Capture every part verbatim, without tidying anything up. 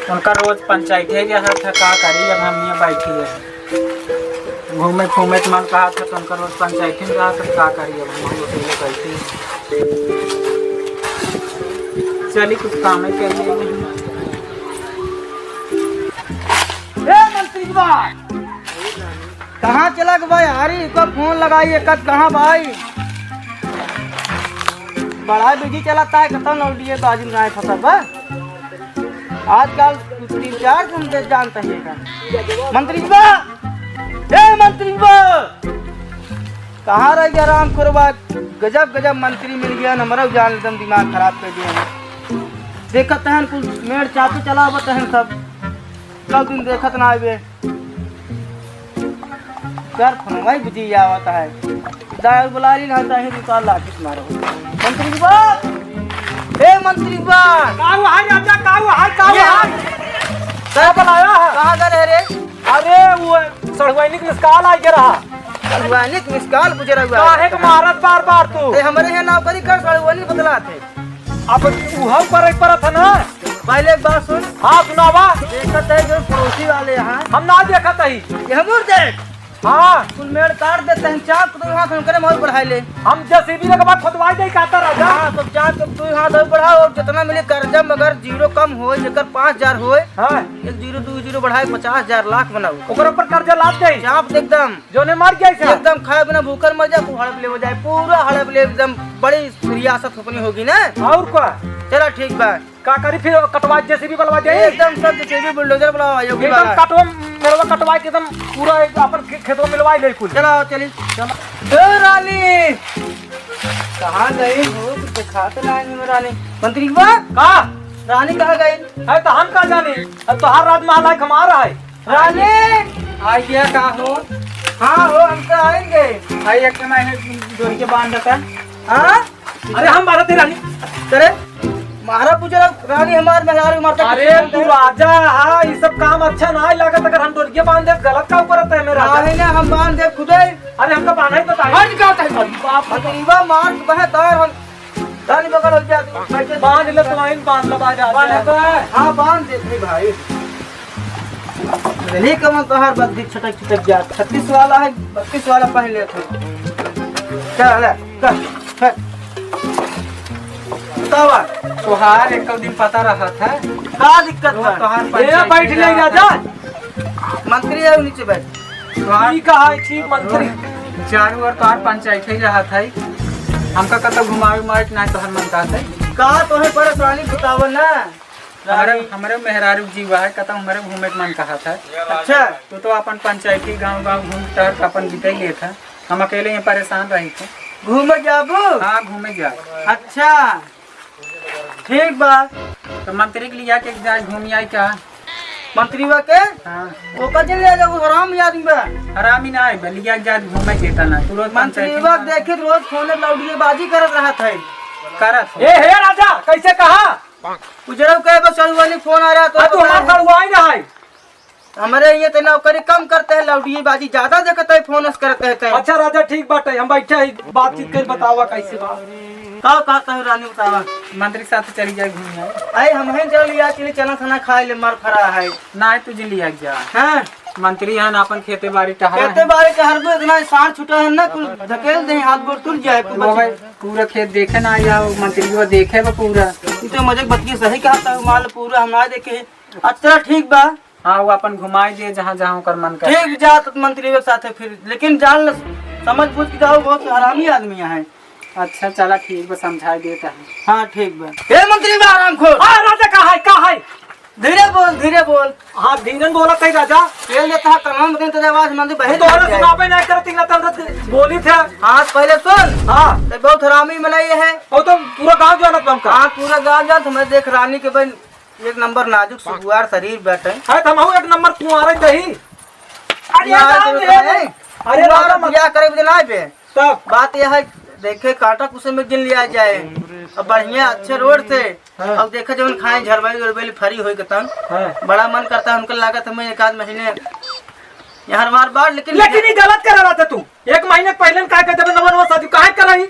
उनका रोज पंचायत है, जहाँ था का करी, अब हम यहाँ बैठी है। घूमे घूमे तो मन कहा था, तो उनका रोज पंचायत में रहा, तो का करी, अब हम लोग अकेले बैठी हैं। चली कुछ काम है, कर लिए। ए मंत्री बा, कहाँ चला गया भाई? हरी को फोन लगाई, एक कहाँ भाई? बड़ा बिजी चला था, कतन लौटिए बाजू गाय फसल बा। आजकल तीन चार दिन से जानते हैं का। मंत्री बा, ए मंत्री बा, कहाँ रह गया राम कुरबा? गजब गजब मंत्री मिल गया, हमरा जान एकदम दिमाग खराब कर दिया। देखत हन कुल मेड़ चापे चला आवत हन सब, कल दिन देखत ना आवे। यार फोनवा ही बिजी आवत है। दारू बुला ली ना, चाहे रुपया लाठी से मारो। मंत्री बा, ए मंत्री बा। का हुआ है राजा, का हुआ है, का हुआ है? का बुलाया है? कहाँ गए रे? अरे वो सड़ुआइनी के मिस कॉल आ गया रहा। सड़ुआइनी के मिस कॉल गुजरा हुआ है। काहे के मारत बार बार तू? ए, हमरे यहाँ नौकरी कर, सड़ुआइनी बदला थे। अब उहव करे के पड़त है ना। पहले एक बात सुन। हाँ, सुनावा। देखत है जो पड़ोसी वाले यहाँ। हम ना देखत हई। ये हमर देख। हाँ। कुल मेड़ काट देते हैं, चाप तो यहाँ से उनकरे मौत बढ़ाई ले। हम जेसीबी लगे बाद खोदवाई दे कहता राजा। हाँ, तो चाप तो तू यहाँ दौड़ बढ़ाओ, और जितना मिले कर्जा मगर जीरो कम होए, जेकर पाँच हजार होए, हाँ। एक जीरो, दो जीरो बढ़ाए, पचास हजार लाख बनाओ। ओकर ऊपर कर्जा लाद दे। चाप दे एकदम। जोने मर गया से। एकदम खाए बिना भूखन मर जाए, तू हड़प ले हो जाए, पूरा हड़प ले एकदम, बड़ी रियासत हुकनी होगी ना। और का? चला ठीक बा। का करी फिर, कटवा जेसीबी बुलवा दे। एकदम सब जेसीबी बुलडोजर बुलावा, योगी एकदम बाबा। कटवा, मेड़वा कटवा के एकदम पूरा एक अपन खे-, खेतवा मिलवा ले कुल। चला चली। चला। ए रानी, कहाँ गई हो? कुछ दिखात ना है रानी। मंत्री बा? का? रानी कहाँ गई? अरे तो हम का जानी, अब तोहार राज महल है, हमारा है। रानी! आ गया का हो? हाँ हो, हम तो आएंगे। भाई, एक तो मैं डोरी के बांध देता। हाँ? अरे हम बांधते रानी। अरे, मारा पूछे रानी हमार मेहरारू मारता अरे कुछ तू राजा, हाँ, ये सब काम अच्छा ना है लागत। अगर हम डोरिया बांध दे, गलत का ऊपर रहता है मेरा राजा। नहीं ना, हम बांध दे खुदे। अरे हमका बांधा ही बताइए। हट का तै? बाप रे। अतरीबा मार बहतार हम धन बगल हो जाती, बैठे बांध ले, तुम्हारी बांध ले, बांध ले। बांध ले। हाँ, बांध देत है भाई। नहीं कमन तोहार बद्दी छटक छटक जात। छत्तीस वाला है, बत्तीस वाला पहन लेत है। चल, ले, चल, चल। बतावा। तोहार एक दिन पता रहा था। का दिक्कत वो है? तोहार ए, पंचायत बैठ में ले रहा राजा। था। मंत्री है, नीचे बैठ। तोहार ई का है, चीफ मंत्री? चारों ओर तोहार पंचायत ही रहत है। हमका कतौ घुमावे उमावे के नाहीं तोहर मन कहत है। का तोहे परेशानी बतावल ना? हमरे, रानी। हमरे मेहरारू जीवा है, कतौ हमरे घूमे के मन कहत है। अच्छा। तू तो अपन पंचायती गाँव गाँव घूम टहर के अपन बिताई लेत है। हम अकेले यहाँ परेशान रही थे। घूमे जाबू? हाँ, घूमे जाब। अच्छा। ठीक बा। तो मंत्री के लिया के जाए घूमी आई का? मंत्री बा के? हाँ। ओकर जिन ले जाओ, हरामी आदमी बा। हरामी ना है, बलिया के जाए घूमे देता ना। तू रोज मंत्री पंचायती बा में देखे तो रोज फोन लौटिए बाजी करत रहत है। करत हो। ए हे राजा, कैसे कहा? उजड़ऊ के बस चलू वाली फोन आ रहा तो आ तू हमार बड़ुआ ही ना है। हमरे ये ते नौकरी कम करते हैं, लौटिए बाजी ज्यादा देखते हैं, फोन से करते हैं ते। अच्छा राजा, ठीक बात है, हम बैठे हैं, बातचीत कर बतावा कैसे बा। का कहता है रानी बतावा। मंत्री साथ चली जाए घूमने। अरे हम ही चल यार, चली चना खाना खाए ले, मर फरा है। ना है तुझे लिया जा। हाँ। मंत्री है ना, अपन खेते बाड़ी टहरा खेते है। बाड़ी टहर में इतना साँड़ छूटा है ना, कुल धकेल दे, हाथ गोड़ टूट जाए, कुल वो बचे। भाई, पूरा खेत देखे ना आया, वो मंत्री वो देखे वो पूरा। ये तो मजे बतिया सही कहा था, माल पूरा हम ना देखे। अच्छा ठीक बा। हाँ, वो अपन घुमाई दे जहाँ जहाँ ओकर मन करे। ठीक, जा तो मंत्री के साथ है फिर, लेकिन जान ल, समझ बूझ के जाओ, बहुत हरामी आदमी है। अच्छा, चला ठीक बा, समझाई देता है। हाँ, ठीक बा। ए मंत्री बा, हरामखोर। हाँ, राजा, का है, का है? धीरे बोल, धीरे बोल। हाँ, धीरन बोला कहीं राजा। तेल देता है, तमाम दिन तेरे आवाज मंदिर बहे तोहरा जाए। सुनाबे नहीं करती ना, तब बोली थे। हाँ, पहले सुन। हाँ। ते बहुत हरामी बनाई है। वो तो पूरा गाँव जानत बा हमका। हाँ, पूरा गाँव जानत, मैं देख रानी के बहन एक नंबर नाजुक सुकुवार शरीर बैठे। अरे, त हमहू एक नंबर कुंवारे दही। अरे, ना, राम तो रे। है। अरे, कुंवार राम। बियाह करे बदे ना आवे। तब? बात यह है, देखे, कांटा कुछ में गिन लिया जाए। अब बढ़िया, अच्छे रोड से। हाँ। अब देखे, जवन खाए, झरवाई उरवाई फरी होई के तन। हाँ। बड़ा मन करता है, उनका लागत हमें एक आध महीने यहाँ हमार बार, लेकिन लेकिन ये गलत करे रहा था तू। एक महीने पहले न काहे कहते नवा नवा शादी काहे कराई?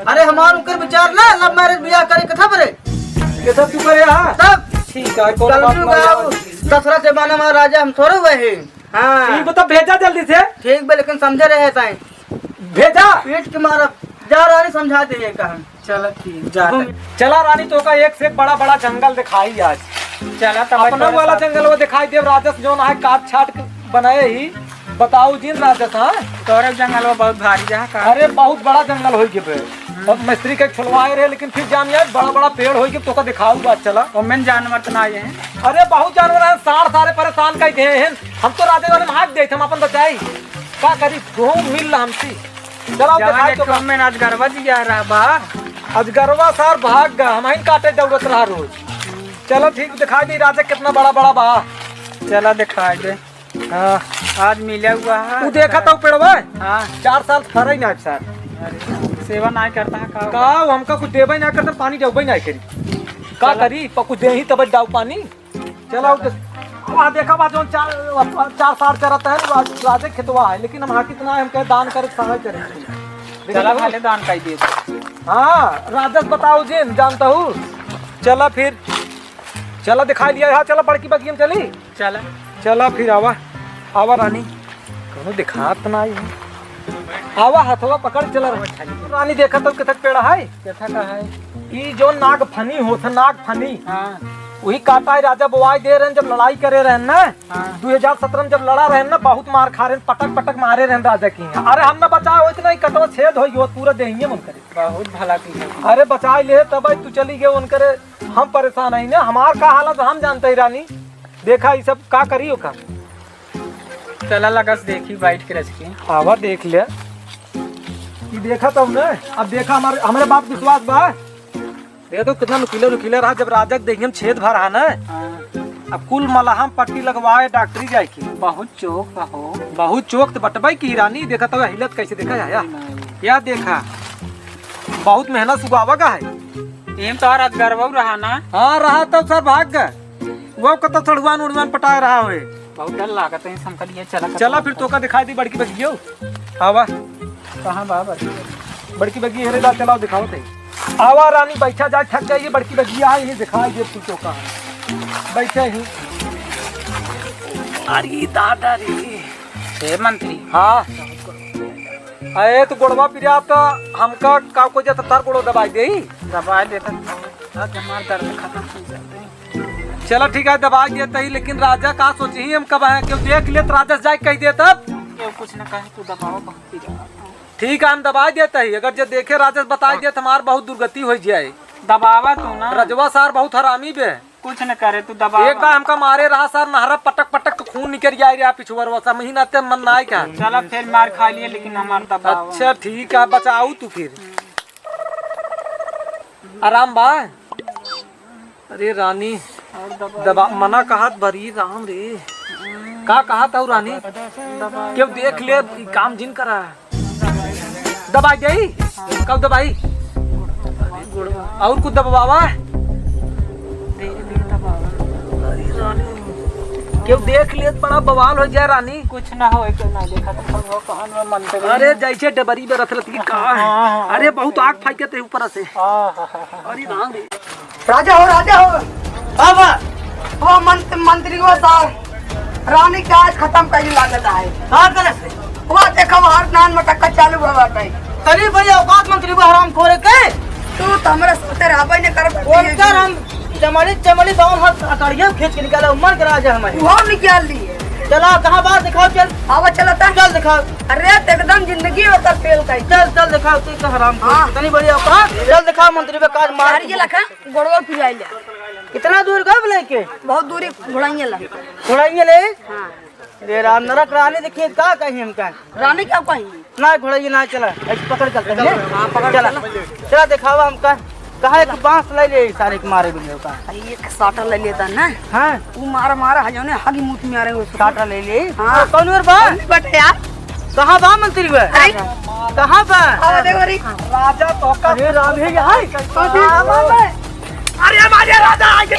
अरे हमार उनकर विचार ना, love marriage बियाह करे कथा बरे। ये सब तू करे, हाँ? तब ठीक है, कौन बात कलजू ना का यार। दशरथ जमाना मा राजा हम थोड़े हुए हैं। हाँ। ठीक बा, तो भेजा जल्दी से। ठीक बा, लेकिन समझे रहे ताई। भेजा। पीट के मारब। जा रानी समझा दे ये काम। चला ठीक, जा घूम। तनी। चला रानी, तोका एक से एक बड़ा बड़ा जंगल दिखाई आज। चला तब अपना थोड़ा वाला सा जंगल वो दिखाई देब, राजस जौन है काट छाट के बनाए ही। बताऊ जिन राजस, हाँ? तोरे जंगल वो बहुत भारी रहा का? अरे बहुत बड़ा जंगल होई के बे। हम्म। अब मिस्त्री के छोलवाए रहे, लेकिन फिर जान यार बड़ा बड़ा पेड़ होई के तोका दिखाऊ बात चला। ओमेन जानवर तो ना आए हैं। अरे बहुत जानवर हैं, सार सारे परेशान कर दे हैं। हम तो राजे वाले में हाथ दे, हम अपन बचाई। का करी, घूम मिल हमसी। चला, जवान दिखाई एक तो ठो का। में अजगरवा जी आ रहा बा। अजगरवा सार भाग गा, हम ही काटे दौड़त रहा रोज। चला ठीक, दिखाई दे राजा कितना बड़ा बड़ा बा। चला दिखाई दे। हाँ। आज मिला हुआ है। तू देखा तो पेड़वा? हाँ। चार साल फरा ही ना सार। अरे, सेवा ना करता है का? का हमका कुछ देबे ना करता, पानी देबे ना करी। का चला। करी? प-, कुछ दे ही तब डाऊ पानी। चला, उठ। अब आ देखा बा, जौन चार, चार सार चरत है, रा-, राजे खेतवा है, लेकिन हम हाँ कितना है, हम कहे दान करे, सहाय करे। चला, देखा? भले दान कर दिए। हाँ, राजस बताऊ जिन, जानता हूँ। चला फिर, चला दिखाई लिया, हाँ, चला बड़की बगिया में चली। चला। चला फिर आवा, आवा रानी, कौनो दिखात ना आई है। आवा, हथवा पकड़ चला। रानी, देखा तो कितक पेड़ है? कितक है? ई जो नागफनी होत है, नागफनी। हाँ। वही काटा है, राजा बोआई दे रहे हैं, जब लड़ाई करे रहे हैं ना, हाँ। दो हज़ार सत्रह में जब लड़ा रहे हैं ना, बहुत मार खा रहे हैं, पटक पटक मारे रहे हैं राजा की। अरे हम ना बचाए हो इतना ही कटवा छेद हो गयो, पूरा देहिए मन करे। बहुत भला की है। अरे बचाए ले तब तू चली गए उनकरे, हम परेशान है ना, हमार का हालत हम जानते ही रानी। देखा ये सब का करी ओका। चला लगस देखी बैठ के रच के। आवा देख ले। ई देखा तब ना, अब देखा हमारे, हमरे बात विश्वास बा। देखा तो कितना नुकीला नुकीला रहा, जब राजा के देहिया में छेद भर रहा ना। हाँ। अब कुल मलहम पट्टी लगवाए डॉक्टरी जाए के। बहुत चोक बा हो। बहुत चोक तो बटबाई की रानी, देखा तो हिलत कैसे देखा जाया। नहीं। या देखा, बहुत मेहनत सुगावा का है। एम तो आज गरबऊ रहा ना। हाँ रहा तब सर भाग गए। वो कतो सड़ुआन उड़ुआन पटाए रहा होए। बहुत डर लागत है, हम कहलिए चला, चला फिर तोका दिखाई दी बड़की बगियो। आवा। कहाँ बा बड़की बगिया? बड़की बगिया हेरे दा, चलाओ दिखाओ ते। आवा रानी बैठा जाए, थक जाइए, बड़की बगिया है, ये दिखाई दे तू तोका। बैठे ही। अरे दादा रे। हे मंत्री। हाँ। अरे तू गोड़वा पिरा तो हमका का को जाता तार गोड़ो दबाई दे। दबाई देता। आज हमार दर्द खत्म हो जाते हैं। चला ठीक है, दबाई देता ही, लेकिन राजा का सोची हम कब आए, क्यों देख ले तो राजा से जाए कह दे तब। क्यों कुछ न कहे, तू दबाओ, बहुत पी रहा। ठीक है, हम दबाई देता ही, अगर जो देखे राजा से बताई दे तो हमार बहुत दुर्गति हो जाए। दबावा तू ना। रजवा सार बहुत हरामी बे। कुछ न करे, तू दबावा। एक बार हमका मारे रहा सार, नहरा पटक पटक के खून निकल जाए रहा पिछुअर, वो समझी ना ते मन ना आए क्या? चला फिर मार खा लिए, लेकिन हमार दबावा। अच्छा ठीक है, बचाऊ तू फिर। आराम बा? अरे रानी, और दबा दबा, मना कहत बरी राम रे। का कहत हऊ रानी? दबा। क्यों देख ले, ई काम जिन करा। दबाई दे? कब दबाई? और कुछ दबावा? अरे रानी, क्यों देख ले, बड़ा बवाल हो जाए रानी। कुछ ना हो, क्यों ना देखा तो वो कान में मन करे। अरे जैसे डबरी में रथ रथ की का है। हाँ, हाँ, अरे बहुत आग फाइके ते ऊपर से। हाँ, हाँ, हाँ, हाँ। अरे राम रे। राजा हो, राजा हो। बाबा। वो मंत-, मंत्री वो साहब, रानी के आज खत्म करी लागत है। का करे से? वो देखो, वो हर नान मटक्का चालू हुआ बाटे। तनी बड़ी औकात मंत्री वो हराम खोरे के। तू तो हमरा साथे रहबे न कर। बोलकर हम चमड़ी, चमड़ी बावन हाथ अकड़िया खींच के निकाला, मर के राजा हमारे। वो निकाल लिए। चला, कहाँ बाहर दिखाओ, चल। आवा, चला ता। चल दिखाओ। अरे, तो एकदम जिंदगी होता फेल का। चल, चल दिखाओ, तू तो हराम खोर। हाँ। तनी बड़ी औकात। चल दिखाओ मंत्री बे, काज मार। यार, ये लखा। गोड़वा पिराई ले। कितना दूर गब लेके? बहुत दूरी घुड़ाइए ला। घुड़ाइए ले? हाँ। अरे राम, नरक रानी देखिए, का कहीं हमका? रानी क्या कहीं? ना घुड़ाइए ना, चला, ऐसे पकड़ चलते हैं। हाँ, पकड़ चला। चला। चला दिखावा हमका। कहाँ एक बांस ले ले, सारे के मारे बिल्ले का। एक साटा ले लेता ना। हाँ। वो मारा मारा है, जौने हगी मुंह में आ रहे हैं उसको। साटा ले ले। हाँ। और कौन और बा? कौन बटे यार? कहाँ बा मंत्री बा? अरे। कहाँ बा? आवा देखो रे। राजा तो का अरे राम है, ये है। अरे हमारे राजा आ गए।